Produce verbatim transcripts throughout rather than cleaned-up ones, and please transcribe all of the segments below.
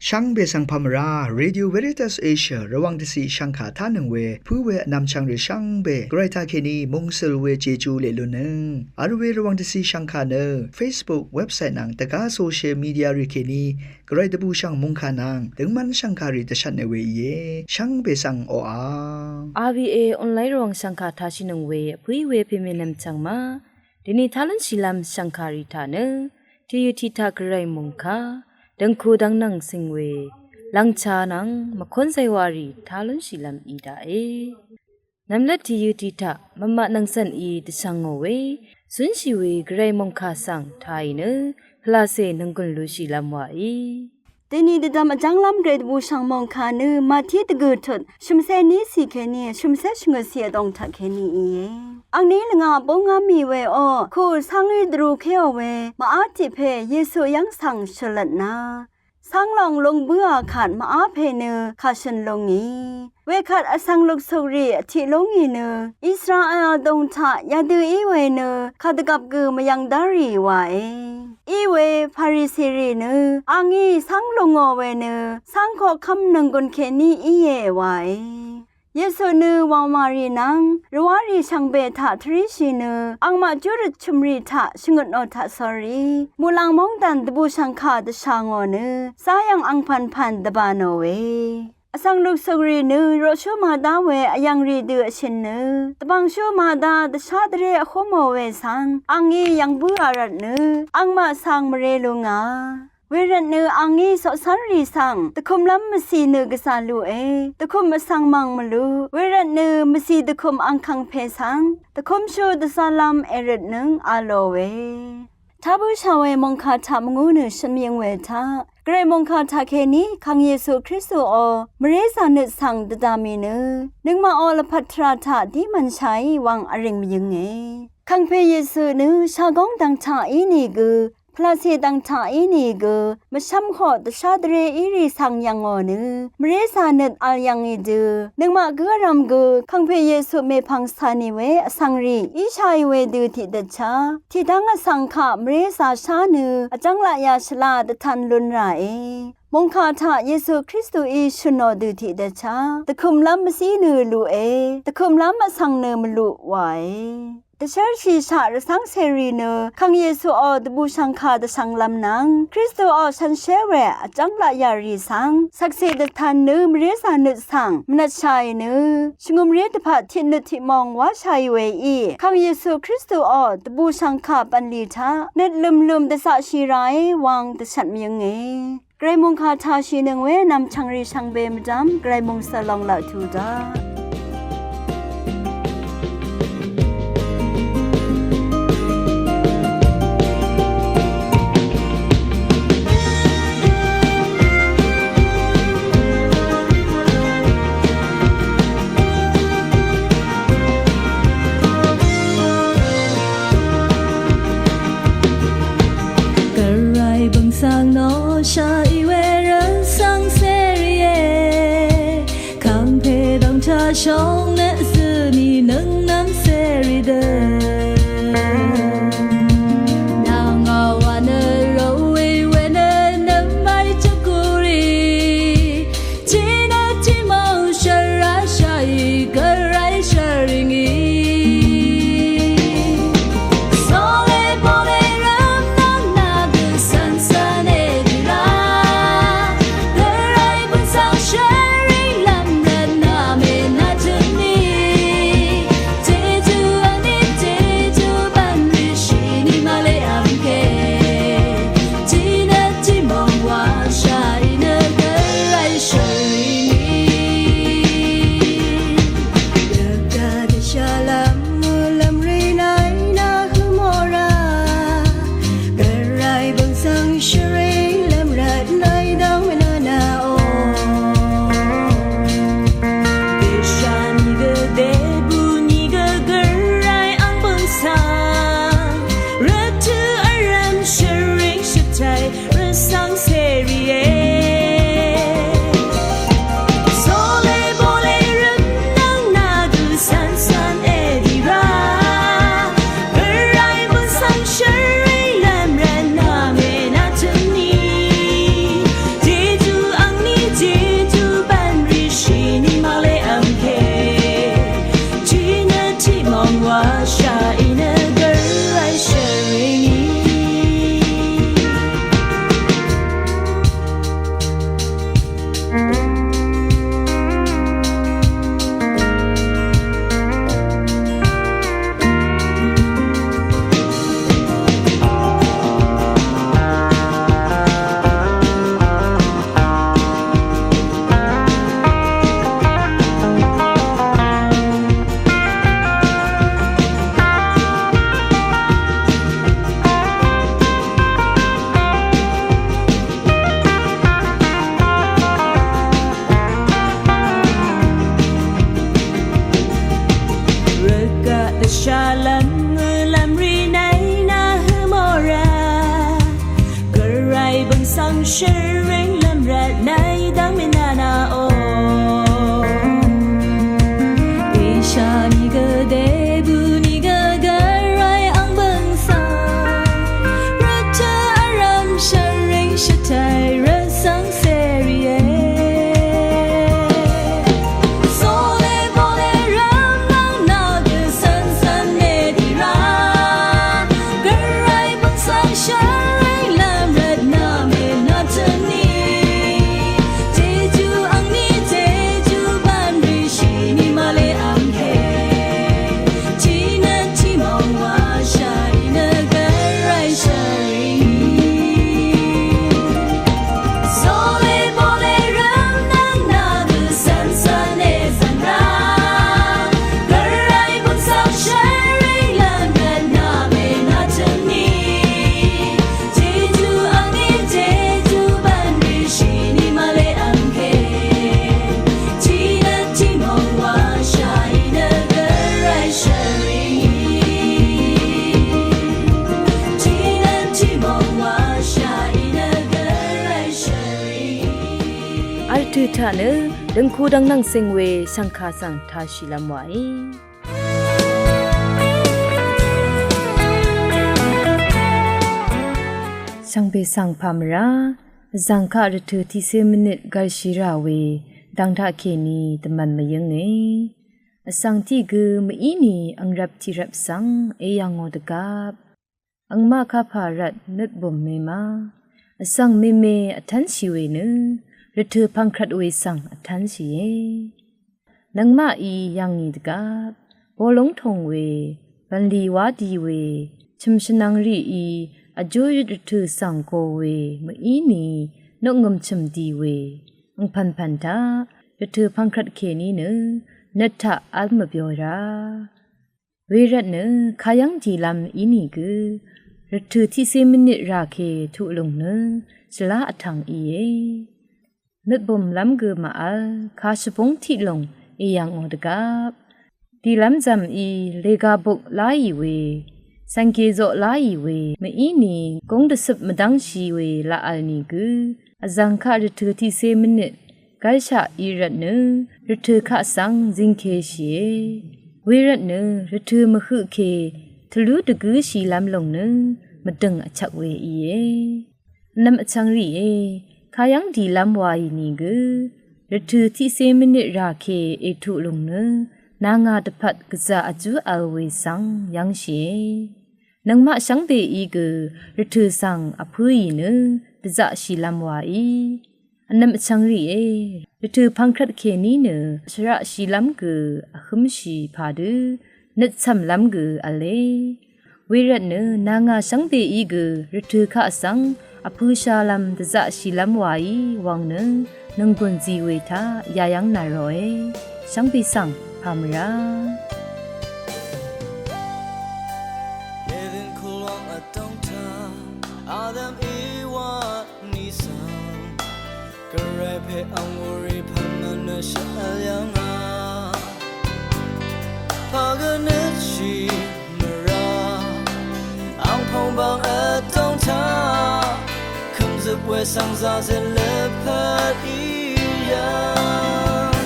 Shvngbe svng pamvrá, Radio Veritas Asia Rvwàng dvciq shvngkà tánøng we pǿ we vnvmchvng rì shvngbe Gvray taqkèní mungsøl we Jeju leq lunnøng vl we Rvwàng dvciq shvngkà nø Facebook, website nvng dvgá social media rì kèní Gvray dvbùshv̀ng mòngkà nvng døngmv́n shv̀ngkàrì dvshvtne we íe. Shvngbe svng oqà. R V A online Rvwàng shv̀ngkà tashìnøng we vpǿí we pèmènvm chv̀ng ma. Dèni tá lúnshìlv́m shv̀ngkàrì taq nø tìyø tiq taq Gvray mòngkà dv̀ngku dv́ngnv̀ng cing we lv̀ngcha nvng mvkón zaywàrì tá lúnshìlv́m í daqe. Nvmlvt tìyø tiq taq mvmaq nvng cv̀n í dvshvngò we zúnshì we Gvray mòngkà svng tàì nø pvlacè nònggùn lushìlv́m wàí. Dèni dvdvm vjv́nglv́m Gvray dvbùshv̀ng mòngkà nø Mati dvgø̀ tut shø̀mcé ní cì kèní shø̀mcé shvngøt cì vdòng taqkèní íe. Angní lvngà búngá mì we o, kù cv́ngí dvrukèò we màá tiq pè Yesu yv́ng svng shø̀lvtna cáng lòng lung bǿà kvt màá pè nø kàshø̀n lúngì. Wekvt vsvng luksukrì vtiq lúngì nø Israel vdùng taq yadø í we nø kadvgvp gø mvyvng dárì wàe. Í we Farisirì nø angí cáng lungò we nø cáng koqkv́m nònggùn kèní íe wàe. Yesu nø wàwàrì nvng rvwárì shvngbe taq tvríshì nø angmaq júrøt chø̀mrì taq shvngøtnò taqsórí muqlàng móngdàn dvbùshv̀ngkà dvshà ngò nø záyv̀ng angpv̀npv̀n dvbà nòe. Vsvng luksukrì nø roqshú màdá we vyv̀ngrì dø vshø̀n nø dvbv̀ngshú màdá dvshá dvré vhúmò we svng angí yv̀ng bǿà rvtnø angmaq svng mvrē lúngà. Wervtnø angí coqcv́nrì svng dvkømlv́m mvcì nø gvzà luqe, dvkøm vsvng mv̀ng mvluq. Wervtnø mvcì dvkøm angkvngpè svng dvkømshú dvzálv́m èrøtnøng a lòe. Tá bǿshà we mòngkà taq mvngú nø shø̀n mvyøng we taq Gvray mòngkà taqkèní Kàng Yesu Kristuò mvrézà nøt svng dvdà mì nø nøngmaqò lvpat tvrà taq dí mv̀nshàí wvng vrìng mvyønge. Kàngpè Yesu nø shagóng dv̀ng taq ínìgø pvlacè dv̀ng taq ínìgø mvshv́mhoq dvshá dvré írì svng yv̀ngò nø mvrézà nøt vl yv̀ngì dø nøngmaq gǿ vrv̄m gø Kàngpè Yesu mèpv̀ng cà nì we vsvngrì íshàì we dø tiqdvtchá tiqdv́ng vsvng kaq mvrézà shá nø vjv́ng laqyà shvla dvtan lun ràe. Mòngkà taq Yesu Kristuí shø̀nò dø tiqdvtchá dvkømlv́m mvcí nø luqe, dvkømlv́m vsvng nø mvluq wàe. Dvshérshìshaq rvcv́ng cèrì nø Kàng Yesuò dvbùshv̀ngkà dvshvnglv́m nvng Kristuò shànshér we vjv́ng laqyà rì svng shvkse dvtan nø mvrézà nøt svng mvnvtshàì nø shvngø̀mré dvpvt tiqnøt tiqmong wáshàì weí Kàng Yesu Kristuò dvbùshv̀ngkà bv̀nlì taq nøt lø̀mlø̀m dvzaqshì ràé wvng dvshvt mvyønge. Gvray mòngkà tashìnøng we nv̀mchv̀ngrì shvngbe mvdv́m Gvray mòngsø long laq tuq daq. Gvray bø̀ng svng nò shàì we rvcv́ng cèrìe. Kàngpè dv̀ngchvng Shvring lvmrvt nai dvng mènana o. Isha nìgø dvbù nìgø gvray ang bøngsa. Rvtø vrvm shvring shvtay rvsvng seri e. Sole bole rvmnang nagø svnsvn e dira. Gvray bøngsang shvring lvmrvt name natøni. Jeju angni jeju banri shini male angke. Jinøt timong wa shari nø gvray shari. Sole bole rvmnang nagø svnsvn e svnra. Gvray bøngsang shvring lvmrvt name natøni. Jeju angni jeju banri shini male angke. Jinøt timong wa shari nø gvray shari. Jinøt timong wa shari nø gvray shari. Vl tø taq nø døngku dvngnvng seng we shvngka svng tashì lvm wae. Shvngbe svng pamra vzv̀ng kaq rvtø̀ tiqsé mvnøt gv̄lshì rà we dv̀ng taqkèní dvmv̀n mvyǿnge. Vsv̀ng tiq gø mvíni angrvp tiqrvp svng èyv̀ngò dvgvp angmaq kapà rvt nøtbùm mema vsv̀ng meme vtv́nshì we nø rvtø̀ pv̀ngkrvt we svng vtv́nshìe. Nøngmaqí yv̀ngì dvgvp bolúng tòng we, bv̀nlì wá di we, chø̀m shvnvng rìí vjú yøt rvtø̀ svng go we mvíni nokngø̀m chø̀m di we angpv̀npv̀n taq rvtø̀ pv̀ngkrvt kèní nø nøt taq v́l mvbyo ra. Wervtnø kayv́ng dìlv́m ínìgø rvtø̀ tiqsé mvnøt ràke tuq lùng nø shvlá vtv̀ng íe. Nøtbùmlv́m gø màvl kashvbúng tiq lùng èyv̀ngò dvgvp dìlv́m zv̀mí lèga buk láì we, cv̀ngke zoq láì we mvíni gúng dvcøp mvdv́ngshì we laq vl nìgø vzv̀ng kaq rvtø̀ tiqsé mvnøt gv́lshaq í rvtnø rvtø̀ kaq svng zingkeshìe. Wervtnø rvtø̀ mvhøqke tvlú dvgǿshìlv́m lùng nø mvdø̀ng vchvk we íe. Vnvm vchvng rìe, kayv́ng dìlv́m waì nìgø rvtø̀ tiqsé mvnøt ràke ètuq lùng nø nanga dvpvt gvzà vjú vl we svng yv́ngshìe. Nøngmaq shvngbeí gø rvtø̀ svng vpǿì nø dvzaqshìlv́m waí. Vnvm vchvng rìe, rvtø̀ pv̀ngkrvt kèní nø shvraqshìlv́m gø vhǿmshì padø nøtcv̀mlv́m gø v̄le. Wervtnø nanga shvngbeí gø rvtø̀ kaq svng vpø̄shalv́m dvzaqshìlv́m waí wvng nø nònggùn zi we taq yayv́ng nà ròe. Shvngbe svng pàmvrá. Eden kulwang vtóng taq Adam Ewa ni svng Gvray pè ang wuri pv̀n mvnø shvl yv̀ngà. Pagvnøtshì mvrà ang pòngbang vtóng taq kø̀mzøp we svng zazøt lvpat í yv̀ng.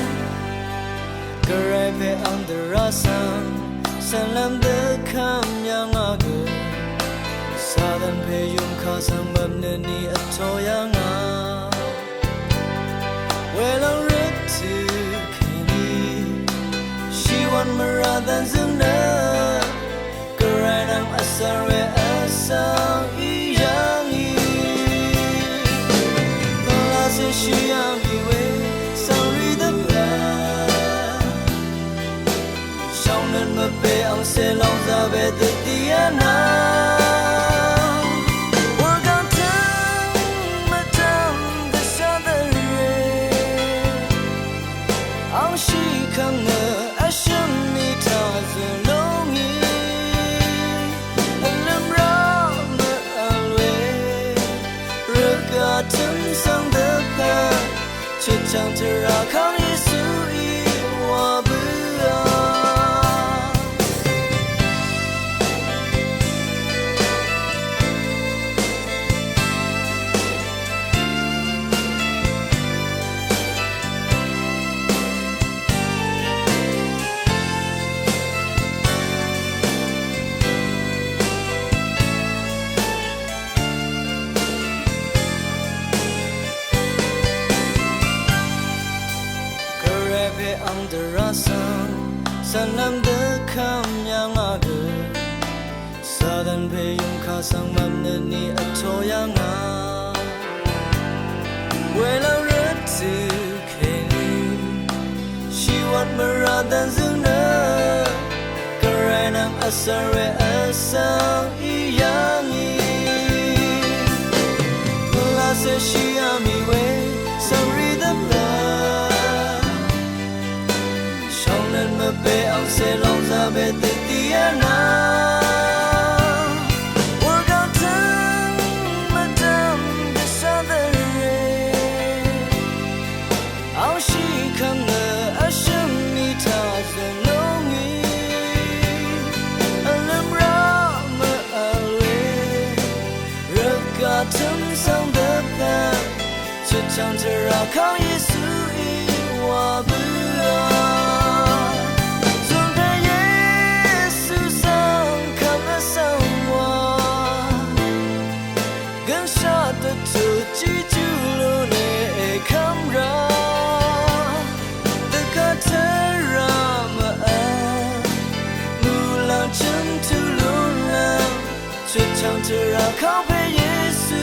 Gvray pè ang dvrá svng cv̀nlv́m dvkvm yv̀ngà gø Satan pè yùmkà svng mvpnø ni vtō yv̀ngà. Welòng røt tø kèní shìwv̀n mvrà dv̀nzø̀ng nø Gvray nvng vsvr we vsvng í yv̀ngì. Pvlacè shì yv̀ngì we svng rì dvpvt Shvngnøt mvpè angcè lòngzà we dvdì vnvng. Wurgvng tøng mvtvng dvshà dvlì we. Angshì kvng nø vshø̀m mì taq zø̀ lúngì. Vlø̀m rá mvvl we. Rvgaq tø̀m svng dvpvt Chøtchvng tvrà kang Yesuí wa bǿà. Vm dvkvm yv̀ngà gø Satan pè yùngkà svng mvmnø ni vtō yv̀ngà. Wēlv́ng røt tø̀ kèní shìwvt mvrà dv̀nzøng nø Gvray nvng vsvr we vsvng í yv̀ngì. Pvlacè shìá mì we svngrì dvpvt shóngnøt mvpè angcè lóngzà we dvdí vnà. Wurgvtøng mvdv̀m dvshá dvre angshì kvmnø vshø̀m mì taq zø̀n lóngì. Vlø̀m rá mvvl we rvgaq tø̀m svng dvpvt chøtchv̀ng tvrà kang Yesuí wa bǿà. Zùnpè Yesu svng kvm vsvng wa gønshaq dvtut jijú lú ne èkv́m rá dvgvt tvrà mvvl muqlàng chø̀m tø lúnlv́m chøtchv̀ng tvrà kangpè Yesu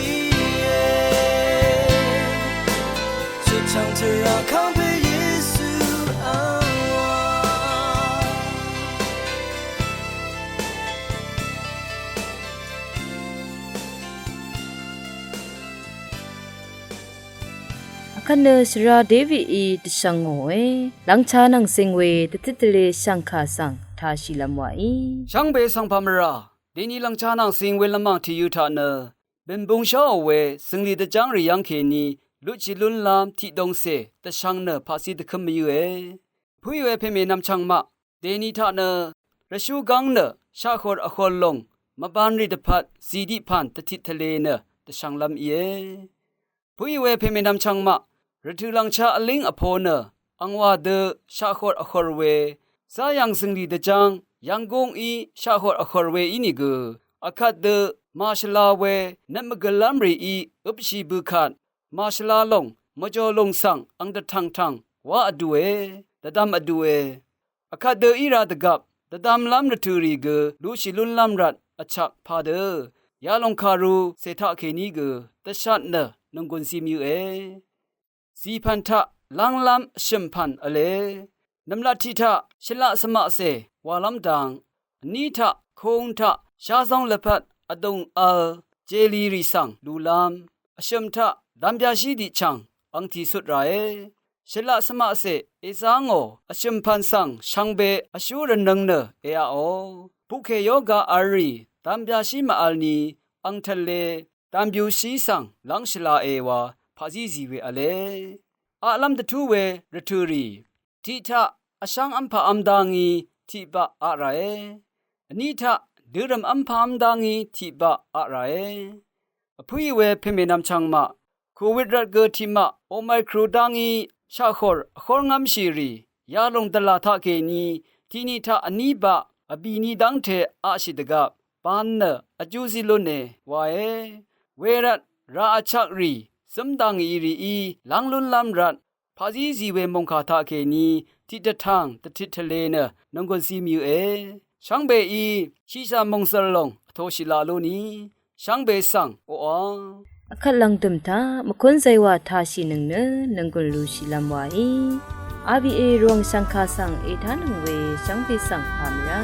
íe. Chøtchv̀ng tvrà kangpè Yesu angwa. Vkvt nø shvra Davidí dvshvng ngòe, lvngcha nvng sing we dvtit tvle shv̀ngkà svng tāshìlv́m wàí. Shvngbe svng pà mvrà deni lvngcha nvng sing we lvmàng tìyø taq nø bø̀nbung sháò we zø̀nglì dvjv́ngrì yv́ng kèní lutshì lúnlv́m tiqdongcè dvshvng nø paqzí dvkǿm mvyǿe. Pø̀í we pèmè nvmchvng maq dèni taq nø rvshú gv́ng nø shaqhòr vhòr lòng mvbanrì dvpvt zìdiq pàn dvtit tvle nø dvshvnglv́m íe. Pø̀í we pèmè nvmchvng maq rvtø̀ lv̀ngchá vlíng vpo nø angwà dø shaqhòr vhòr we záyv̀ng zø̀nglì dvjv́ng yv̀nggúngí shaqhòr vhòr we ínìgø vkvt dø màshvla we nøt mvgø̀llv́m rìí øpshì bø̀kvt màshvla lòng mvjò lùng svng ang dvtv̀ngtv̀ng wá vdùe, dvdvm vdùe. Vkvt dø í rā dvgvp dvdvmlv́m rvtø̀rì gø lushì lúnlv́m rvt vchvk padø yalòng kàru cè taqkèní gø dvshat nø nònggùn zí mvyǿe. Zìpv̀n taq lv́nglv́m vshø̀mpv̀n v̄le. Nv̀mlat tiq taq shvlaq svmaqcè wàlv́m dang, vní taq kung taq sházóng lvpat vdùng vl jelirì svng lulv́m, vshø̀m taq dv̄m byashí diqchv̀ng ang tìsut ràe. Shvlaq svmaqcè èzá ngò vshø̀mpv̀n svng shvngbe vshú rvnøng nø èaqò. Puqkè yoga v̄l rì dv̄m byashí màvl ni ang tvle dv̄m byushí svng lv́ng shvlae wa paqzí zì we v̄le. Aqlv́m dvtú we rvtø̀rì tiq taq vshv́ng v́mpà v́m dá ngí tiqbaq aq ràe. Vní taq dørø̀m v́mpà v́m dá ngí tiqbaq aq ràe. Vpǿì we pèmè nvmchvng maq, kòwit rvt gø tiqmaq omikron dá ngí shaqhòr vhórngv́mshìrì yalòng dvlà taqkèní tiqni taq vní baq vbìni dv́ngte aqshì dvgvp ban nø vjú zí lúne wae. Wervt rà vchvkrì zǿm dà ngì rìí lv́ng lúnlv́m rvt paqzí zì we mòngkà taqkèní tiqdvtang dvtit tvle nø nònggùn zí mvyǿe. Shvngbeí shiqshà mòngzø̀r lòng vtoshì laq lú ni shvngbe svng oqà. Vkvt lv̀ngdø̀m taq mvkún zaywà tāshìnøng nø nònggùn lushìlv́m waí. R B A Rvwàng shv̀ngkà svng ètánøng we shvngbe svng pà mvrá.